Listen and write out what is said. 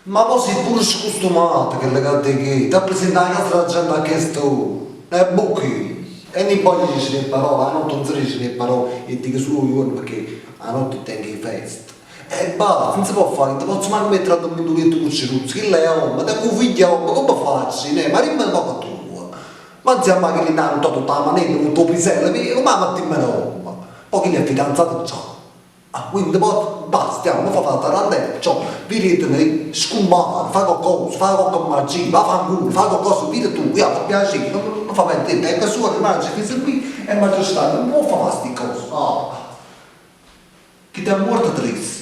Ma po' si pure scustumato, chello ca dico io, t'apprisiente 'a casa d' 'a gente a chest'ora, e bucchì! E nun voglio dicere 'e parole, 'a notte nun se diceno 'e parole, 'e dico sulo 'o juorno pecchè 'a notte tengo 'e feste. E basta, nun se po' fa, nun te pozzo manco mettere a durmì 'int' 'o lietto cu Ciruzzo, chillo è ommo, tengo 'o figlio ommo, comme faccio, neh, ma dimme nu poco tu. Ma nzieme a chilli n'anno tutta 'a manella, tutt' 'o pisello, comme 'a mettimmo n'ommo? Po' chillo è fidanzato già. Ah, quindi po' basta, jammo, mo fa fa tarantella, ciò, vidite, scummare, fa coccosa, fa cocche magia, va fanculo, fa coccosa, vide tu, ja, fa piacere, non mi fa perdere tempo, suo, rimane fino qui e m'aggio stanco, non può fa fa sti cose, ah. Chi t'è muorto triste.